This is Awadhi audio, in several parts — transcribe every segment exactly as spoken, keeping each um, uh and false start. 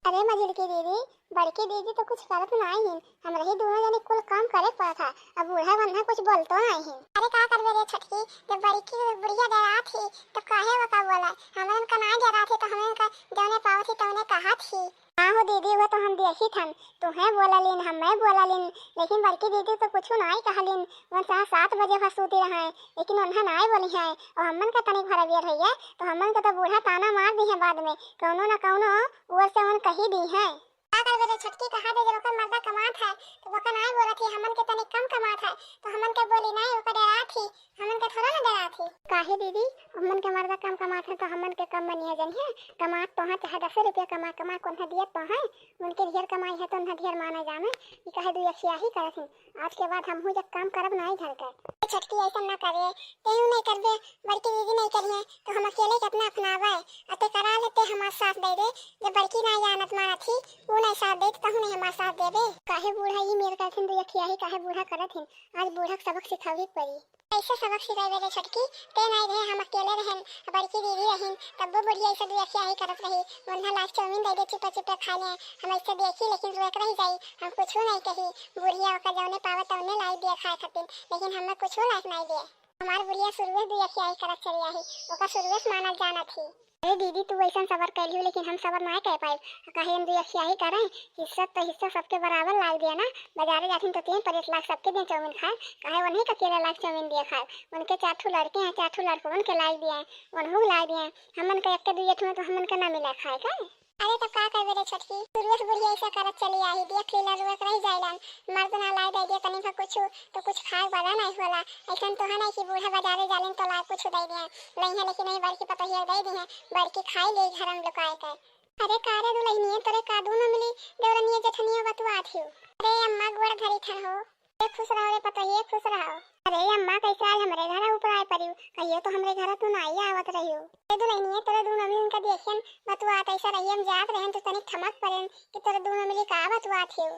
अरे मझिलकी दीदी, बड़की दीदी तो कुछ करत नाहीं हिन, हमरे ही दुनो जने कुल काम करे के पड़त है। अब बूढ़ा वन्हा कुछ बोलतो नाहीं हिन। अरे का करबे रे छोटकी, जब बड़की बुढ़िया डेरात ही तो काहे वो का बोला? हमन का नाहीं डेरात ही तो हमन का जौने पावत ही तौने कहत ही। हाँ हो दीदी, वो तो हम देखी थन, तुहें बोला लिन, हमें बोला लिन, लेकिन बड़की दीदी तो कुछ नाहीं कहलिन। वो चाहे सात बजे भर सूती रहे, लेकिन उन्हें नाहीं बोली है। और हमन का तनिक भर अबेर होइए तो हमन का तो बूढ़ा ताना मार दी है बाद में, कौनो ना कौनो ओर से उन कही दी है। का करबे रे छोटकी, कहा दे, जब ओकर मर्दा कमात है तो ओकर नाहीं बोलत ही, हमन के तनिक कम कमात है तो हमन के बोली नाहीं, ओकर डेरात ही, हमन के थोड़ा ना डेरात ही। काहे दीदी, हमन के मर्दा कम कमात है तो हमन के कम मनी है जनी है? कमात तो है चाहे दसे रुपया कमा कमा कोन्हा दियत तो है, उनके ढेर कमाई है तो उन्हें ढेर माना जाना। ई काहे दुई अखियाही करत हिन? आज के बाद हमहू जब काम करब नाहीं घर के। ए छोटकी, ऐसा ना करे, तेहू नाहीं करबे, बड़की दीदी नाहीं करिहे तो हम अकेले कितना अपनावे। अते करा लेते हमार साथ दे दे, जब बड़की नाहीं जानत मानत ही, ऊ नाहीं साथ दे तो तहू नाहीं हमार साथ देबे। काहे बूढ़ा ई मेर करथिन दुई अखियाही, काहे बूढ़ा करत हिन? आज बूढ़ा के सबक सिखावे के पड़ी। कैसे सबक सिखावे रे छोटकी, ते नाहीं रहे, हम अकेले रहेन, बड़की दीदी रहिन, तब्बो बुढ़िया ऐसे दुई अखियाही करत रही। उन्हें लाग चाउमीन दे दे, चुपे चुपे खा ले, हम ऐसे देखी लेकिन रोक रही जाई, हम कुछ नाहीं कही। बुढ़िया ओकर जौने पावे तौने लाई दिए खाए खातिर, लेकिन हमें कुछ लायक नाहीं दिए। हमार बुढ़िया शुरुए से दुई अखियाही करत चली आई, ओकर शुरुए से मानल जानत ही। अरे दीदी, तू ऐसन सबर कैली हो, लेकिन हम सबर नाहीं कर पाई। काहे हम दुई अखियाही करें, हिस्सा तो हिस्सा सबके बराबर लाग दिया ना। बाजारे जाथिन तो तीन प्लेट लाग सबके दिए चाउमीन खाए, काहे उन्हीं का अकेले लाग चाउमीन दिए खाए? उनके चार ठो लड़के हैं, चार ठो लड़कों के लाग दिए, उन्हों लाग दिए। हमन के एक के दुई ठो तो हमन के ना मिला खाए का। अरे तब का करबे रे छोटकी, शुरुए से बुढ़िया ऐसा करत चली आई, देख लीला रोक रही जाइलन, मर्द ना लाए दे दिया तनी भर कुछ तो कुछ खाए वाला नाहीं होला। ऐसन तो है नाहीं कि बूढ़ा बाजारे जालिन तो लाए कुछ दे दिए, लइहे लेकिन नहीं बड़की पतोहिया दे दिए, बड़की खाई ले घर में लुकाए के। अरे का रे दुलहिनिया, तोरे का दुनो मिली देवरनिया जेठनिया बतुआत हियो? अरे अम्मा गोड़ धरी थन हो। ए, खुश रहो रे पतोहिए, खुश रहो। अरे अम्मा, कैसे आज हमरे घर ऊपर आए परियो? कहियो तो हमरे घर तू नाई आवत रहियो। ए दुलहिनिया, तोरे दुनो मिली इनका देखियन बतुआत ऐसा रही, हम जात रहन तो तनिक ठमक पड़ेन कि तोरे दुनो मिली का बतुआत हियो।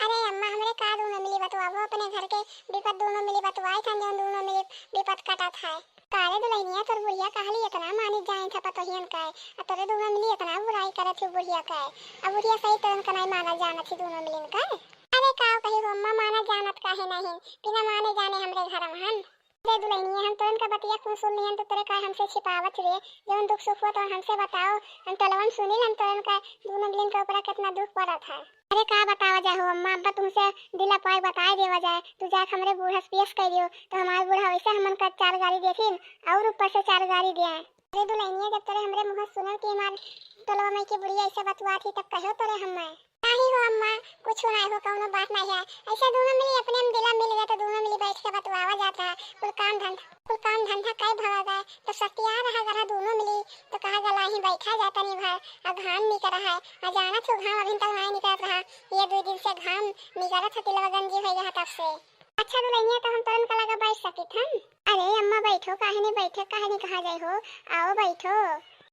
अरे अम्मा, हमरे का दुनो मिली बतुआबो, अपने घर के विपत दुनो मिली बतुआई थन, जौन दुनो मिली विपत कटत है। का रे दुलहिनिया, तोर बुढ़िया कहली इतना मानित जाए था पतोहियन का, आ तोरे दुनो मिली इतना बुराई करत ही बुढ़िया का। अब बुढ़िया सही तरह का नाई मानल जानत ही दुनो मिलिन का। अरे का कही हो अम्मा, माना जानत काहे नहीं, बिना माने जाने हमरे घर में हन। अरे दुलहिनिया, हम तोरन का बतिया खूब सुन लिहन, तो तोरे काहे हमसे छिपावत रे? जौन दुख सुख हो तो हमसे बताओ, हम टोलवन सुनी हम तोरन का दुनो मिलिन के ऊपर कितना दुख पड़त है। अरे का बतावा जाए हो अम्मा, अब्बा तुमसे दिला पाए बताए देवा जाए, तू जाके हमरे बूढ़ा से पेश कर दियो, तो हमारे बूढ़ा वैसे हमन का चार गारी देथिन और ऊपर से चार गारी दिए। अरे दुलहिनिया, जब तोरे हमरे मुँह सुनल कि हमार टोलवा में की बुढ़िया ऐसे बतुआत ही, तब कहो तोरे हम्मे। नाही हो अम्मा, कुछ नाही हो, कौनो बात नाही है। ऐसे दुनो मिली अपने में दिला मिल गए तो दुनो मिली बैठ के बतुआवा जात रहा। कुल काम धंधा, कुल काम धंधा कई भगा गए तो सतिया रहा गरा दुनो मिली, तो कहा गला ही बैठा जाता नहीं भाई, आ घाम निकल रहा है, आ जाना थू घाम अभी तक नाही निकलत रहा। ये दो दिन से घाम निकलत है, तिलवा गंजी हो गया तब से। अच्छा दुलहिनिया, तो हम तोरन का लगा बैठ सकित हन? अरे अम्मा बैठो, काहे नहीं बैठे, काहे नहीं कहा जाए हो, आओ बैठो।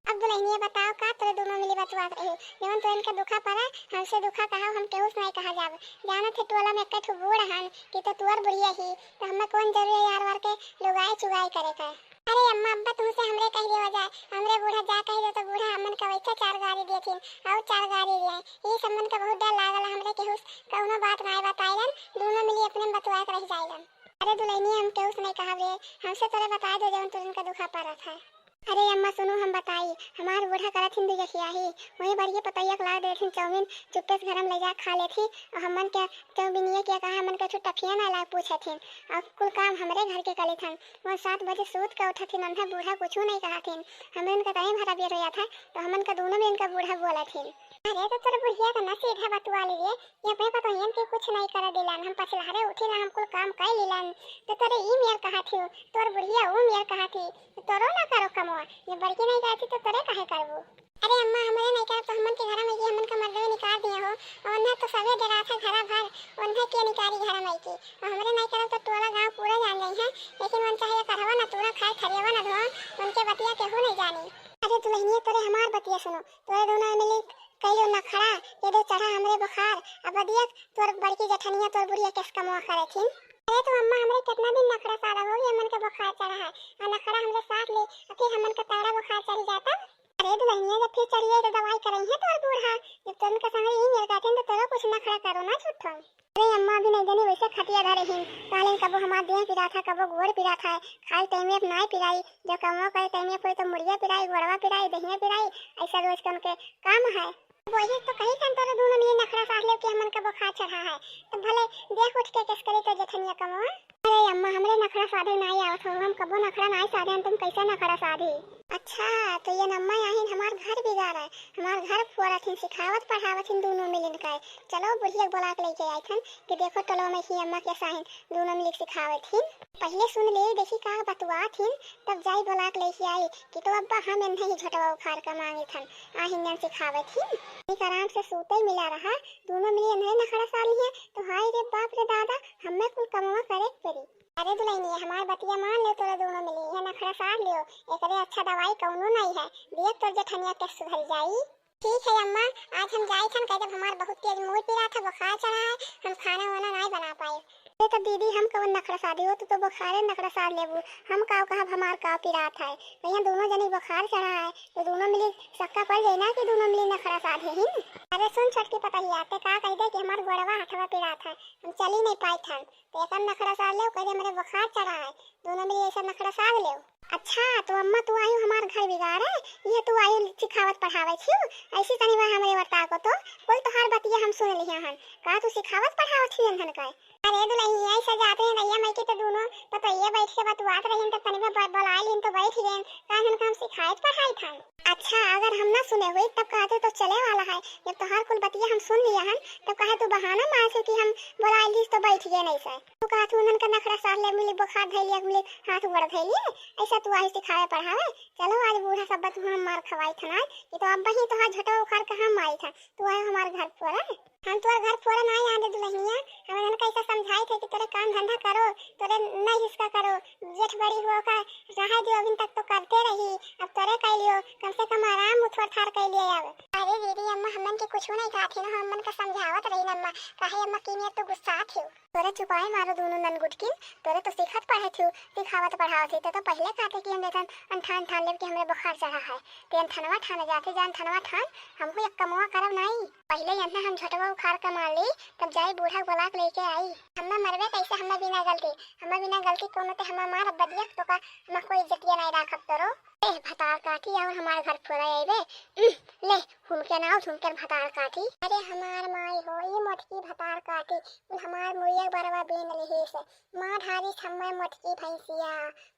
अब दुलहिनिया बताओ, का तोरे दुनो मिली बतुआत रही, जवन तोरन का दुखा पड़ा, हमसे दुखा कहा, हम केहू से नहीं कहा जाब। जानत है टोला में एक ठो बूढ़ हन कि तो तुअर बुढ़िया ही, तो हमें कौन जरूरी है यार वार के लुगाई चुगाई करे का। अरे अम्मा अब्बा तुमसे हमरे कह देवा जाए, हमरे बूढ़ा जा कह दे तो बूढ़ा हमन का वैसे चार गारी देथिन और चार गारी दिए। ये सब मन का बहुत डर लागल, हमरे केहू से कौनो बात नहीं बताइलन, दुनो मिली अपने में बतुआत रह जाइलन। अरे दुलहिनिया, हम केहू से नहीं कहब रे, हमसे तोरे बताए दो जौन तुरन का दुखा पड़त है। अरे अम्मा सुनो, हम बताई, हमार बूढ़ा करत हिन दुई अखियाही, वही बड़िए पतैया के लाग देथिन चाउमीन, चुप्पे से घर में ले जा खा लेथी, और हमन के चाउमीनिया के कहा हमन के छुट्टफिया ना लाग पूछत हिन, और कुल काम हमरे घर के कर लेथन। वो सात बजे सूत के उठत हिन, उन्हें बूढ़ा कुछ नहीं कहत हिन, हमन का टाइम भरा बेर हो जात है, तो हमन का दोनों में इनका बूढ़ा बोलत हिन। अरे तो तोर बुढ़िया का ना सीधा बतुआ लिए, ये अपने पतोहियन के कुछ नहीं करे दिलन, हम पछलहरे उठिला, हम कुल काम कर लीलन, तो तोरे ई मेर कहा थी, तोर बुढ़िया ऊ मेर कहा थी, तो तोरो ना करो कमवा, ये बड़की नहीं कहती तो तोरे काहे करबू? अरे अम्मा, हमरे नहीं करब तो हमन के घर में ये हमन का मर्दवे निकाल दिए हो, और उन्हें तो सवे डरा था घरा भर, उन्हें के निकारी घर में की, और हमरे नहीं करब तो टोला गांव पूरा जान जाई है, लेकिन उन चाहे करवा ना तूरा खाए खरियावा ना धोआ, उनके बतिया केहू नहीं जानी। अरे दुलहिनिया, तोरे हमार बतिया सुनो, तोरे दोनों मिली कहियो नखड़ा, ये दे चढ़ा हमरे बुखार। अब दिया तोर बड़की जेठनिया तोर बुढ़िया केस कमवा करे थी। अरे तो अम्मा, हमरे कितना दिन नखड़ा सारा हो गया, हमन के बुखार चढ़ा है, और नखड़ा हमरे साथ ले, और फिर हमन का तगड़ा बुखार चढ़ जाता। ए दुलहिनिया, जब फिर चढ़िए तो दवाई करइहैं तोर बूढ़ा। जब तोन का संगरी ई मेर काटिन तो तोरो कुछ नखड़ा करो ना झूठो। अरे अम्मा, अभी नहीं जानी वैसे खटिया धरे हिन। कहलिन कबो हमार देह पिरात है, कबो गोड़ पिरात है। खाए टाइम में नाई पिराई, जब कमवा करे टाइम में कोई तो मुड़िया पिराई, गोड़वा पिराई, दहिया पिराई। ऐसा रोज के उनके काम है। वही तो कही थन तोरे दूनो मिली नखड़ा साध लेव कि हमन का बुखार चढ़ा है। तो भले देख उठ के केस करी तो जेठनिया कमवा। अरे अम्मा, हमरे नखड़ा साधे नाई आवत हो, हम कबो नखड़ा नाई साधे, हम तुम कैसे नखड़ा साधी? अच्छा, तो ये अम्मा आहिन हमार घर बिगाड़े, हमार घर फोरत हिन, सिखावत पढ़ावत हिन दूनो मिलिन का। चलो बुढ़िया के बुला के लेके आइथन कि देखो टोलो में ही अम्मा कैसा हिन, दूनो मिलिक सिखावत हिन। पहिले सुन ले, देखी का बतुआत हिन, तब जाई बुला के लेके आई कि तो अब्बा हम एन्हे ही झोटवा उखाड़ के मांगे थन, आहिन जन सिखावत हिन। ठीक आराम से सूते मिला रहा, दूनो मिली एन्हे नखड़ा सार लिहे, तो हाय रे बाप रे दादा, हमें कुल कमवा करे के पड़ी। अरे दुलहिनिया, हमार बतिया मान ले, तोरा दूनो मिली यह नखड़ा सार लियो, एकरे अच्छा दवाई कौनो नहीं है। दिया तोर जेठनिया के सुधर जाई। ठीक है अम्मा, आज हम जाई थन, कह जब हमार बहुत तेज मुड़ पिरात है, बुखार चढ़ा है, हम खाना वाना नहीं बना पाए। अरे तो दीदी, हम कौन नखड़ा साधी हो, तू तो बुखारे नखड़ा सार लेबू, हम काव कहब हमार काव पिरात है। भैया दूनो जनी बुखार चढ़ा है, तो दूनो मिली सक्का पड़ जाई ना कि दूनो मिली नखड़ा साधे हिन। अरे सुन छोटकी पतहिया, ते का कह दे कि हमार गोड़वा हथवा पिरात है, हम चली नहीं पाई थन। तो एकर नखड़ा सार लेव, कहे हमरे बुखार चढ़ा है, दूनो मिली ऐसा नखड़ा सार लेव। अच्छा, तो अम्मा तू आयु हमार घर बिगाड़े, ये तू आयु सिखावत पढ़ावे छियो, ऐसी तनी बा हमरे वर्ता को तो, कुल तोहार बतिया हम सुन लिया हन, का तू सिखावत पढ़ावत छियो एन्हन का? अरे दुलहिया, ऐसा जाते हैं नैया माई के तो दूनो पतोहिया बैठ के बतुआत रहिन, तब तनी बा ब-, बुलाए लिन तो बैठ गए, का एन्हन का हम सिखाइत पढ़ाइत हन? अच्छा, अगर हम ना सुने हुई तब कहते तो चले वाला है। जब तोहार कुल बतिया हम सुन लिया हन, तब कहे तू बहाना मार से कि हम बोला लीस तो बैठ गए नहीं से। तू कहा तू उन्हन का नखड़ा सार ले, मिली बुखार धैली, मिली हाथ गोड़ धैली, ऐसा तू आही सिखावे पढ़ावे। चलो आज बूढ़ा सब तू हम मार खवाई थन आज, ये तो अब ही तोहार झटवा उखाड़ के हम मारी था, तू आए हमार घर पर है। हम तोर घर फोरन आई आंदे दुलहिनिया, हम एन्हन कैसे समझाई थे कि तोरे काम धंधा करो, तोरे नहीं हिसका करो, जेठ बड़ी हो का रहा दियो, अभी तक तो करते रही, अब तोरे कह लियो, कम से कम आराम उठवर थार कह लियो अब। अरे दीदी अम्मा, हमन के कुछ नहीं कहत ही ना, हमन का समझावत रही ना अम्मा, काहे अम्मा कीनिया तो गुस्सा थी। तोरे चुपाई मारो दूनो नन गुटकिन, तोरे तो सीखत पढ़े थी, सिखावत पढ़ावत थी, ते तो पहले कहते कि हम एथन अंठान ठान लेब कि हमरे बुखार चढ़ा है, ते अंठनवा ठान जाते, जान थनवा ठान, हमहू एक कमवा करब नाई। पहिले यन्ना हम झोटवा उखाड़ के मार ली, तब जाई बूढ़ा बुला के लेके आई। हम्मे मरबे कैसे, हम्मे बिना गलती, हम्मे बिना गलती कोनो ते हम्मे मार बदिया तो का, हम्मे कोई इज्जतिया नहीं राखब तोरो। ए भतार काटी और हमार घर फोरा आईबे। उम, ले, हुनके नाव हुनकर भतार काटी। अरे हमार माई हो, ये मोटकी भतार काटी, कुल हमार मुरिया बरवा बेन लेहे से। माँ धारी छम्मे मोटकी भैंसिया,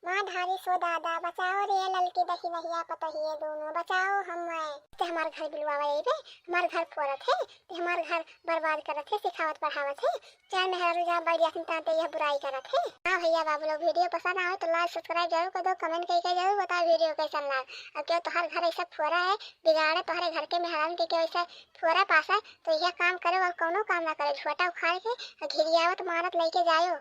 माँ धारी सो दादा, बचाओ रे ललकी दही नहिया पतहिए दोनों, बचाओ हम्मे। ते हमार घर बिलवावा आईबे, हमार घर फोरत है, ते हमार घर बर्बाद करत है, सिखावत पढ़ावत है। चार मेहरारू जहाँ बैठ जाती तहाँ ते यह बुराई करत है। हाँ भैया बाबू लोग, video पसंद आवे तो like subscribe जरूर कर दो, comment करके जरूर बताओ video कैसन लाग। अब क्यों तोहर घर ऐसा फोरा है, बिगाड़े तोहरे घर के मेहरारू के क्यों ऐसा फोरा पास है, तो यह काम करे और कोनो काम ना करे, झोटा उखाड़ के और घिरियावत मारत लेके जायो।